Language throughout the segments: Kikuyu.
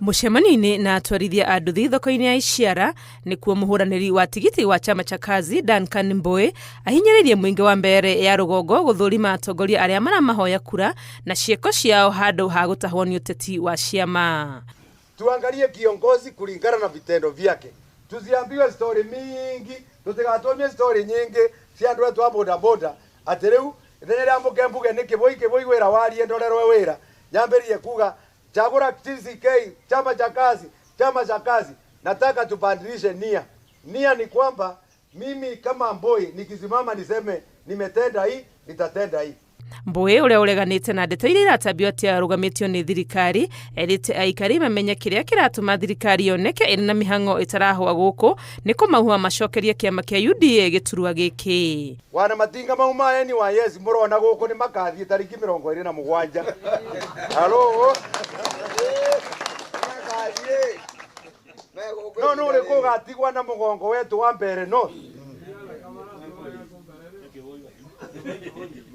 Mũcemanio-inĩ na atwarithia a nduthi thoko-inĩ ya Ishiara nĩkuo mũhũranĩri wa tigiti wa chama cha kazi Duncan Mbui ahinyĩrĩirie mũingĩ wa Mbeere ya rũgongo gũthũrima atongoria arĩa maramahoya kura na ciĩko ciao handũ ha gũtahwo nĩ ũteti wa ciama. Tuangalie kiongozi kulingana na vitendo vyake, tusiambiwe story mingi, tutigatumie story nyingi cia andu etu a boda boda ati riu ithenya ria mbuke mbuge ni kibui kibui wira warie ndorerwe wira nyambirie kuga chagura TCK chama cha kazi, chama cha kazi. Nataka tubadilishe nia. Nia ni kwamba mimi kama Mbui nikisimama niseme nimetenda hii, nitatenda hii. Mbui ũrĩa ũreganĩte na ndeto iria iratambio atĩ arũgamĩtio nĩ thirikari erĩte aikari mamenye kĩrĩa kĩratũma thirikari yoneke ĩrĩ na mĩhang'o ĩtarahũa gũkũ nĩ kũmahuha macokerie kĩama kĩa UDA gĩturwa gĩkĩ. Wana matinga mau ma NYS mũrona gũkũ nĩ makathiĩ tariki 27. Halo. No no rĩ kũgatigwa na mũgongo wetu wa mbere no.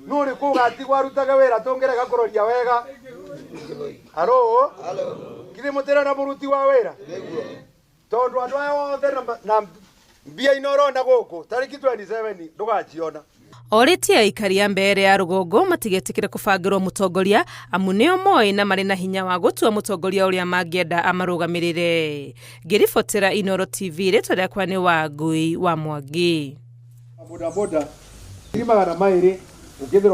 No rĩ kũgatigwa arutage wĩra tũngĩrega kũroria wega. Halo. Githĩ mũtĩra na mũruti wa wĩra? Tondũ andũ aya othe na mbia ino ũrona gũkũ tariki 27 ndũgaciona. Orĩtie aikari a Mbeere ya rũgongo matigetĩkĩre kũbangĩrwo mũtongoria amu nĩo moĩ na marĩ na hinya wa gũtua mũtongoria ũrĩa mangĩenda amarũgamĩrĩre. Ngĩribotera Inooro TV rĩtwa rĩakwa nĩ Wangui wa Mwangi. Boda boda 200 ũkĩthĩrwo.